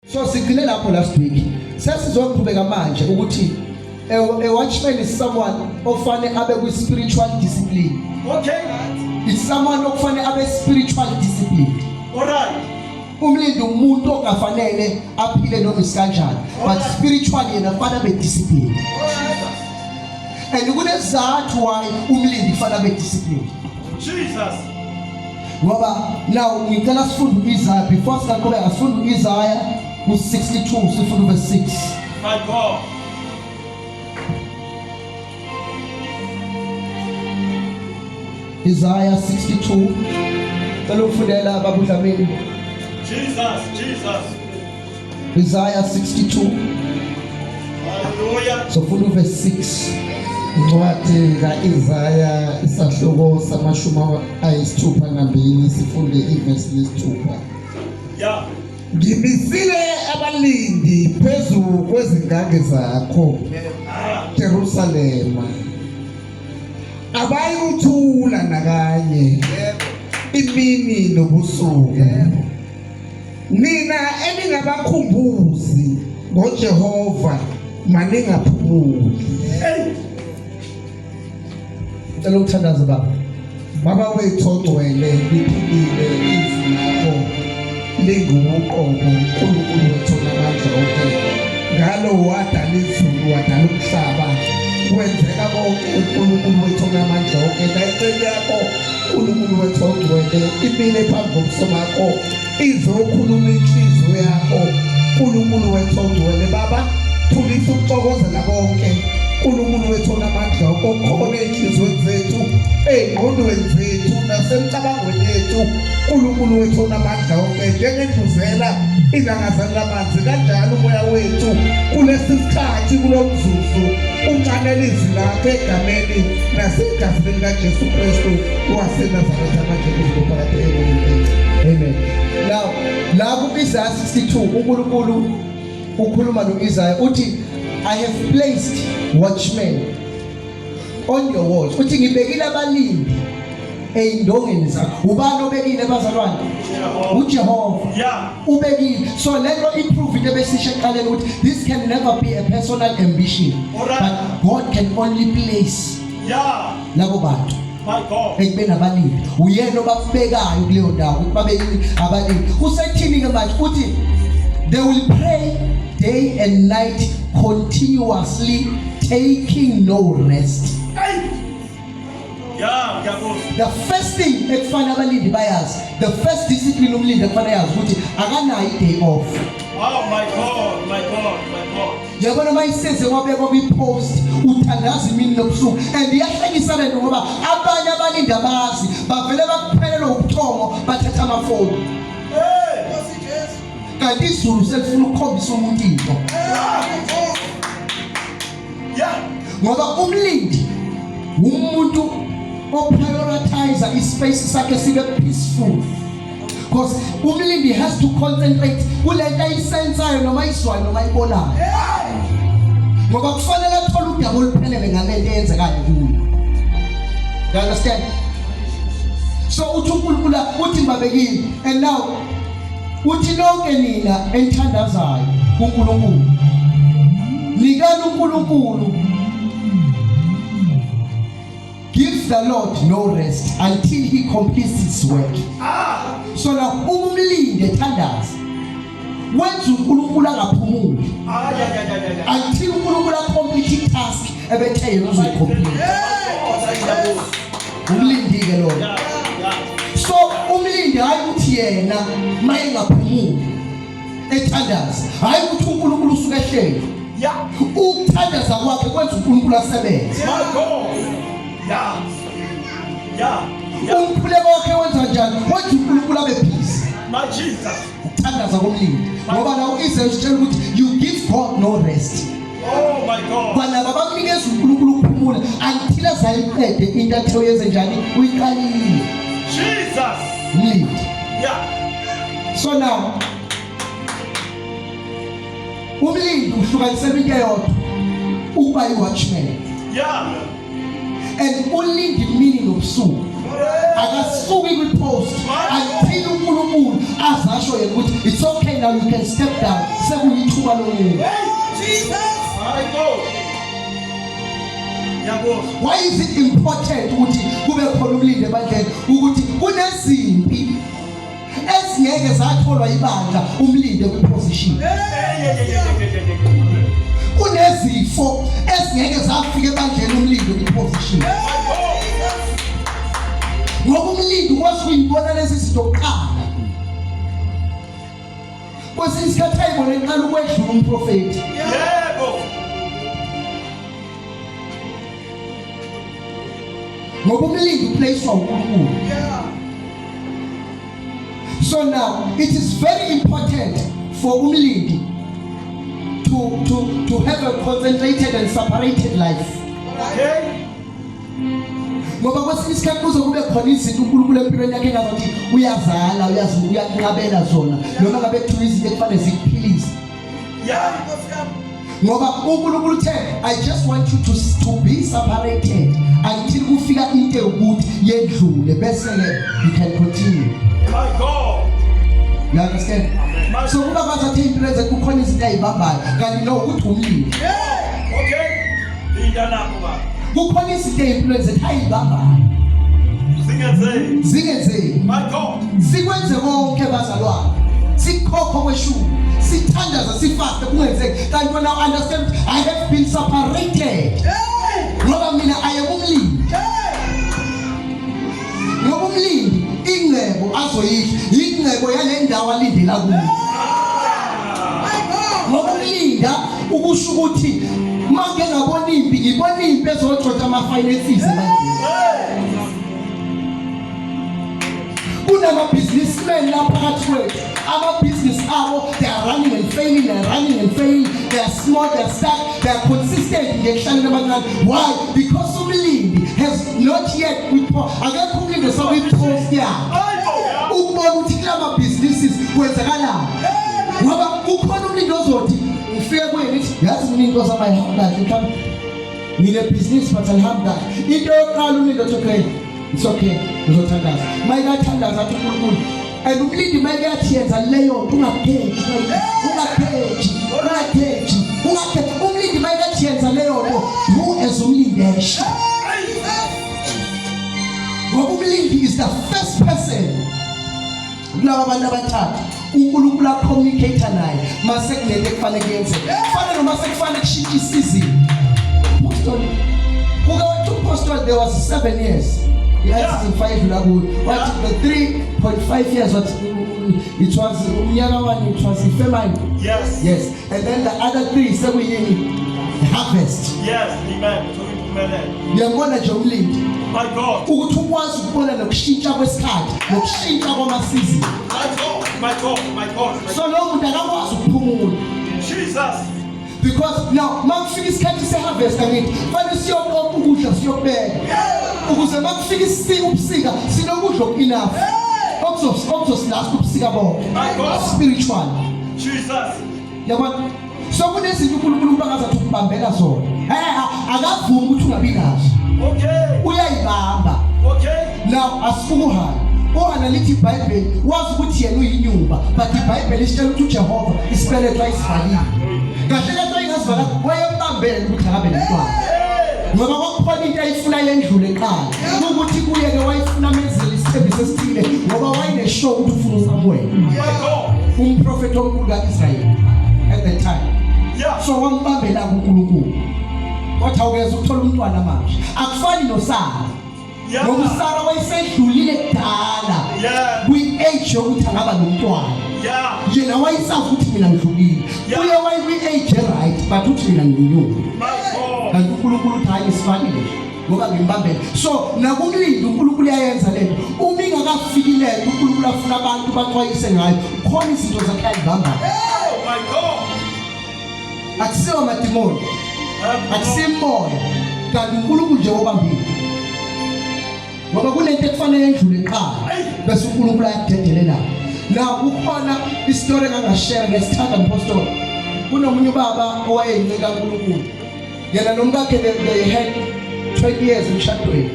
So sigcine lapho last week. Sesizoqhubeka manje ukuthi a watchman is someone ofane abe kwi spiritual discipline. Okay. It's someone okufane abe spiritual discipline. All right. Umlindi umuntu ongafanele aphile noma isikanjani, but spiritually yena kufanele abe disciplined. And kunesizathu why umlindi kufanele abe disciplined. Jesus. Ngoba now ngicela sifunde uIsaiah before singaqhubeka sifunde uIsaiah ku62 sifunde verse 6. My God. Isaiah 62 Cela ukufundela baba uDlamini. Jesus, Jesus. Isaiah 62 Hallelujah. Sofunda uverse 6. Incwadi kaIsaya isahluko samashumi 62 sifunde ivesi lesithupha. Yeah. Ngimisile abalindi phezu kwezingange zakho Jerusalema. Abayuthula nakanye imini nobusuku. Nina eningabakhumbuzi ngoJehova maningaphumuli. Hey. Cela ukuthandaza baba. Baba wethu ongcwele liphilile izwi lakho linguqobo uNkulunkulu wethu onamandla onke. Ngalo wadala izulu wadala umhlaba kwenzeka konke uNkulunkulu wethu onamandla onke. Nayicela yakho uNkulunkulu wethu ongcwele imile phambi kobuso bakho izokhuluma inhliziyo yakho uNkulunkulu wethu ongcwele baba thulisa ukuxokozela konke uNkulunkulu wethu onamandla okukhona ey'nhliziyweni zethu ey'ngqondweni zethu nasemcabangweni yethu uNkulunkulu wethu onamandla onke njengendluzela ilangazana lamanzi kanjalo umoya wethu kulesi sikhathi kulo mzuzu unxanela izwi lakho egameni nasegazini likaJesu Kristu waseNazaretha manje kuze kuphakade. Amen. Now la ku-Isaiah 62 uNkulunkulu ukhuluma no-Isaiah uthi I have placed watchmen on your walls. Uthi ngibekile abalindi eyindongeni zakho. Ubani obekile bazalwane? uJehova. Yeah. Ubekile. So lento iprove into ebesisho ekuqaleni ukuthi this can never be a personal ambition. Alright. But God can only place Yeah. labo bantu. My God. Ekubeni abalindi uyena obabekayo kuleyo ndawo ukuthi babe yini abalindi. Usethini ke manje uthi they will pray day and night continuously taking no rest. Hey. Yeah, ngiyakuzwa. The first thing ekufanele abalindi bayazi, the first discipline umlindi ekufanele yazi ukuthi akanayo i-day off. Oh my God, my God, my God. Yabona uma iseze wabekwa kwi-post uthandaza imini nobusuku and iyahlekisa le nto ngoba abanye abalindi abazi bavele bakuphelelwe ubuthongo bathatha amafoni. Hey. Kanti izulu selifuna ukukhombisa umuntu into. Yeah. Ngoba umlindi umuntu oprioritize ispace sakhe sibe peaceful. Because umlindi has to concentrate kulento ayisensayo noma ayizwayo noma ayibonayo. Ngoba kufanele athole udaba oluphelele ngalento eyenzekayo kuyo. You understand? So uthi uNkulunkulu uthi ngibabekile and now uthi lonke nina enithandazayo kuNkulunkulu nikani uNkulunkulu give the Lord no rest until he completes his work. So now uma umlinde ethandaza wenza uNkulunkulu angaphumuli until uNkulunkulu acomplete i-task ebethe yena uzoyicomplete. Umlindi ke loyo. So umlindi hayi ukuthi yena mayengaphumuli ethandaza, hayi ukuthi uNkulunkulu usuke ehleli. Yeah. Ukuthandaza kwakhe kwenza uNkulunkulu asebenze. My God. Yeah. Yeah. Yeah. Umkhuleko wakhe wenza njani? Wenza uNkulunkulu abe busy. My Jesus. Ukuthandaza komlindi. Ngoba la uIsrael usitshela ukuthi you give God no rest. Oh my God. Kwanaba bakunikeza uNkulunkulu ukuphumula until azayiqede into athe uyenze njani uyiqalile. Jesus. Umlindi. Yeah. So now umlindi uhlukanisela into eyodwa ukuba i-watchman. Yeah. And ulindi imini nobusuku. Akasuki kwi-post until uNkulunkulu Azasho yena ukuthi it's okay now, you can step down, sekuyithuba lomuntu. Hayi bo. Ngiyakuzwa. Why is it important ukuthi kube khona umlindi ebandleni? Ukuthi kunezimpi ezingeke zatholwa ibandla umlinde kwiposition. Hey, hey, hey, hey, hey, hey, hey. Kunezifo ezingeke zafika ebandleni umlinde kwiposition. My God. Ngoba umlindi ukwazi ukuyibona lezi zinto kuqala. Kwesinye isikhathi ayibone iqala ukwedlula umprofeti. Yebo. Ngoba umlindi uplacewa uNkulunkulu. So now it is very important for umlindi to have a concentrated and separated life. Okay. Ngoba kwesinye isikhathi kuze kube khona izinto uNkulunkulu empilweni yakhe engazathi uyazala, uyazi, uyakunqabela zona, noma ngabe kuthiwa izinto ekufanele zikuphilise. Ngoba uNkulunkulu uthe, I just want you to be separated until kufika into ewukuthi yedlule, bese ke you can continue. My God. You understand? So kuba kwazathi impilo zethu kukhona izinto ayibambayo, kanti no ukuthi umlindi. Okay. Linda lapho baba. Kukhona izinto ey'mpilweni zethu ayibambayo. Singenzeni. Zingenzeki. My God. Sikwenze konke bazalwane, sikhokho kweshumi, sithandaza, sifaste, kungenzeki. Kanti wena understand, I have been separated, ngoba mina I am umlindi. Ngoba umlindi ingcebo azoyidla ingcebo yale ndawo alindela kuyo. Ngoba ukulinda ukusho ukuthi manje ngabona impi, ngibona impi ezotshontsha ama-finances ebandleni. Kunama-businessmen la phakathi kwethu, ama-business abo they are running and failing, they are running and failing, they are small, they are stuck, they are consistent nje ekuhlaleni abancane. Why? Because umlindi has not yet, akekho umlindi osakwipost yakhe Hayibo. ukubona ukuthi kula mabhizinisisi kwenzakalani. Ngoba kukhona umlindi ozothi ngifike kuye ngithi, yazi mina into zami ayihambi kahle, mhlawumbe nginebhizinisi but alihambi kahle. Into yokuqala umlindi othi, okay, it's okay, ngizothandaza. Mayikathandaza athi uNkulunkulu, and umlindi mayikathi yenza leyo nto, ungageji, ungageji, ungageji, ungageji. Umlindi mayikathi yenza leyo nto, do as umlindi esho, ngoba umlindi is the first person kulaba bantu abathathu uNkulunkulu acommunicate naye mase kunento ekufanele kuyenzeke, kufana noma sekufanele kushintshe isizini. Pastor, kuke wathi upostol there was 7 years i-season 5 la kuyo, wathi the 3.5 years, what it was, umnyaka wani, it was ifamine. Yes, and then the other three sekuyini? Harvest. Yes. Amen. Impumelelo. Uyabona nje umlindi My God. ukuthi ukwazi ukubona nokushintsha kwesikhathi nokushintsha kwamasizini. My God. My God. My God. My So lowo muntu akakwazi ukuphumula. Jesus. Because now makufika isikhathi seharvest, angithi fanele siyoqoqa ukudla, siyokubeka ukuze makufika isika ubusika sinokudla oku-enough okuzosilasta ubusika bonke. My God. Spiritual. Jesus. Yabona, so kunezinto uNkulunkulu ukuba ngazathi ukubambela zona, akavumi ukuthi ungabi nazo. Uyayibamba. Now asifuke uHana. UHana, lithi iBhayibheli, wazi ukuthi yena uyinyumba, but iBhayibheli isitshela ukuthi uJehova isibeletho ayisivalile. Kahle kahle wayengasivala, wayembambele ukuthi akabe nomntwana, ngoba kwakukhona into ayifuna yendlule eqala ukuthi kuye-ke wayefuna amenzele isithembiso esithile, ngoba wayeneshow ukuthi ufuna uSamuel, My God. umprofethi omkhulu ka-Israyeli at the time. So wambambela kuNkulunkulu, wathi awukeze ukuthola umntwana manje, akufani noSara, ngoba uSara wayesedlulile kudala kwi-age yokuthi angaba nomntwana. Yena wayesazi ukuthi mina ngidlulile. Kuye wayekwi-age right, but uthi mina nginyuka. My God. Kanti uNkulunkulu uthi hayi, ngisifakile nje ngoba ngimbambele. So nakumlindi uNkulunkulu uyayenza lento uma ingakafiki lento uNkulunkulu afuna abantu baxwayise ngayo, khona izinto zakhe ayibambayo. Oh my God. Akusiwo amadimoni, akusimoya, kanti uNkulunkulu nje obambile, ngoba kunento ekufanele endlule eqala bese uNkulunkulu ayakudedelela. La kukhona isitori engangashare ngesithanda, mpostoli. Kunomunye ubaba owayeyincika uNkulunkulu, yena nomkakhe they had 20 years emshadweni,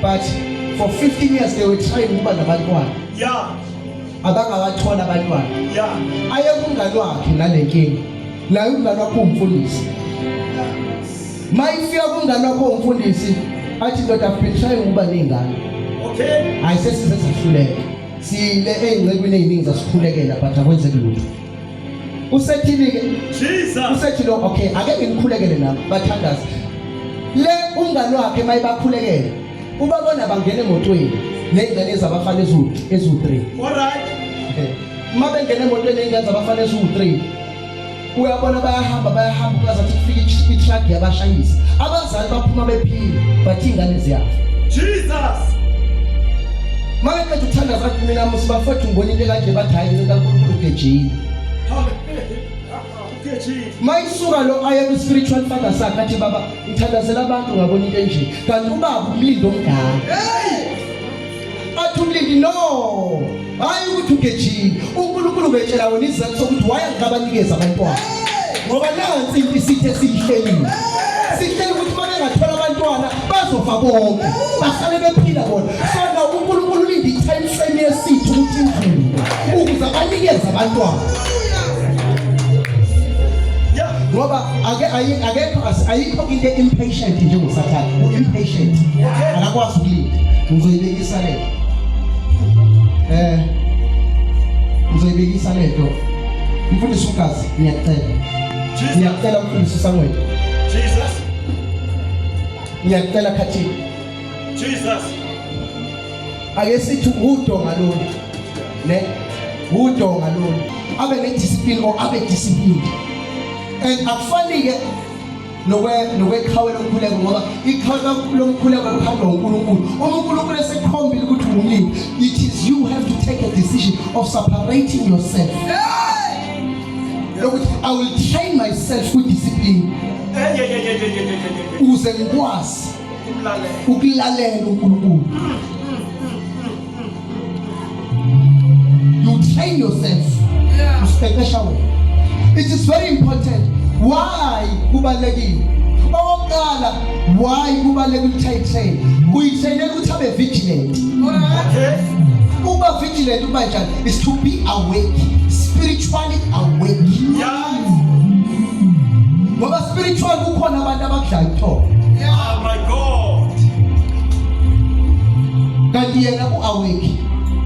but for 15 years they were trying ukuba nabantwana. Abangawathola abantwana. Yeah. Aye kumngani wakhe nalenkinga. Naye umngani wakhe umfundisi. Mayifika kumngani wakho umfundisi athi ndoda I've been trying ukuba ney'ngane. Okay. Hayi sesize sahluleka. Sile ey'ncekwini ey'ningi zasikhulekela but akwenzeki lutho. Usethini ke? Jesus. Usethi lo okay ake nginikhulekele nami bathandaze. Le umngani wakhe mayibakhulekela ubabona bangena emotweni nezingane zabafana ezu 3. All right. Uma bengena emotweni nezingane zabafana ezu 3 uyabona bayahamba bayahamba kuzathi kufika i-truck yabashayisa. Abazali baphuma bephila but ingane ziyafa. Jesus. Mabeqeda ukuthandaza athi mina musibafowethu ngibona into ekanje bathi hayi into kaNkulunkulu ugejile. Ugejile. Mayisuka lo aye ku spiritual father sakhe athi baba ngithandazela abantu ngabona into enje kanti ubaba umlindi omdala. Hey! Athi umlindi no hayi ukuthi ugejile uNkulunkulu ubetshela wena isizathu sokuthi why angikabanikeza abantwana ngoba nansi into isithe siyihlelile sihlele ukuthi uma bengathola abantwana bazofa bonke basale bephila bona so now uNkulunkulu ulinde i-time frame yesithu ukuthi indlule ukuze abanikeze abantwana ngoba ake akekho ayikho into impatient njengoSathane u-impatient akakwazi ukulinda ngizoyibekisa lento ngizoyibekisa lento mfundisi ugazi ngiyacela ngiyacela mfundisi uSamuel Jesus ngiyacela khathini Jesus ake sithi udonga lolu ne udonga lolu abe ne discipline or abe disciplined and akufani ke nokweqhawe lomkhuleko ngoba iqhawe lomkhuleko liphandwa uNkulunkulu uma uNkulunkulu esekhombile ukuthi ungumlimi it is you have to take a decision of separating yourself lokuthi I will train myself with discipline ukuze ngikwazi ukulalela uNkulunkulu. You train yourself. Usiqeqesha wena. It is very important. Why kubalekile? Okokuqala why kubalekile ukuthi ayitrain? Uyitrainela ukuthi abe vigilant. Okay. Ukuba vigilant ukuba njani? Is to be awake, spiritually awake. Yeah. Ngoba spiritual kukhona abantu abakudlayo ubuthongo. Oh my God. Kanti yena u-awake.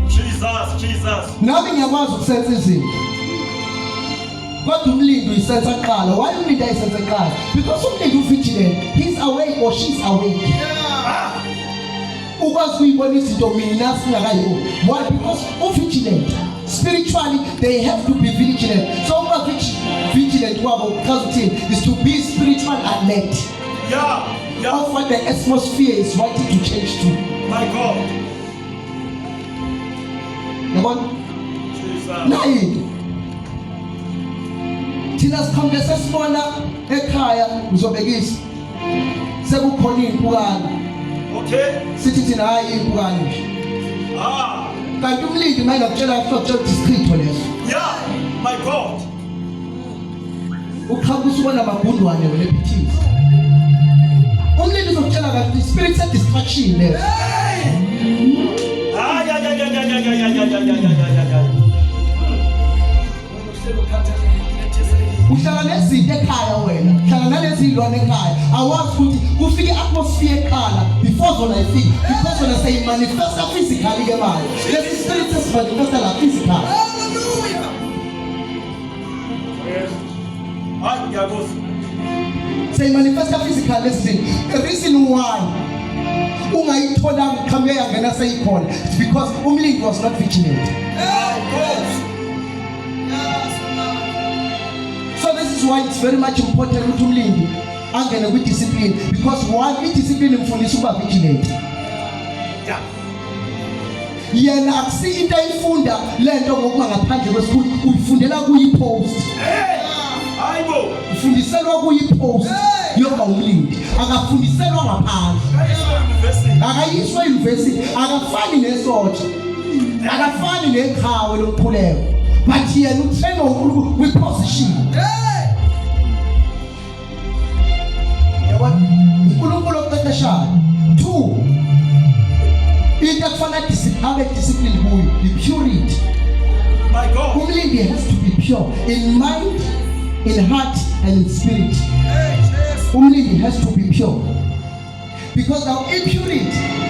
Jesus, Jesus. Nami ngiyakwazi ukusenza izinto. Kodwa umlindi uyisenza kuqala. Why umlindi ayisenza kuqala? Because umlindi uvigilant. He's awake or she's awake. Ah. Ukwazi ukuyibona izinto mina singakayiboni. Why? Because uvigilant. Spiritually they have to be vigilant. So ukuba vigilant kwabo kuchaza ukuthini? Is to be spiritual alert. Yeah. Yeah. Of what the atmosphere is wanting to change to. My God. Yabona? Jesus. Nayi into. Thina siqhamuke sesibona ekhaya ngizobekisa. Sekukhona impukane. Okay. Sithi thina hayi impukane nje. Ah. Kanti umlindi mayengakutshela kuthiwa ukuthi isichitho leso. Yeah. My God. Uqhamuka usubona amagundwane wena ephithini. Umlindi uzokutshela kahle spirit se destruction leso. Ay ay ay ay ay ay ay ay ay ay ay ay ay. Uhlala nezinto ekhaya wena, uhlala nalezi zilwane ekhaya. Awazi ukuthi kufike atmosphere eqala before zona ifike, because zona seyimanifesta physically ke manje. Lesi spirit sesimanifesta la physically. Hallelujah. Hayi ngiyakuzwa. Seyimanifesta physically lesi zinto. The reason why ungayitholanga iqhamuke yangena seyikhona it's because umlindi was not vigilant. God. So this is why it's very much important ukuthi umlindi angene kwi-discipline because one, i-discipline imfundisa ukuba vigilant. Yeah. Yena akusiyo into ayifunda lento ngokuba ngaphandle kwesikhulu, uyifundela kuyi-post. Hey. Hayibo. Ufundiselwa kuyi-post yokuba umlindi, akafundiselwa ngaphandle. Kayiswa university. Akayiswa university, akafani nesotsha, akafani neqhawe lomkhuleko, but yena utrainwa uNkulunkulu kwi-position. Yabona, uNkulunkulu oqeqeshayo. 2, into ekufanele abe discipline kuyo i-purity. My God. Umlindi has to be pure in mind, in heart and in spirit. Hey, Jesus. Umlindi has to be pure. Because now impurity.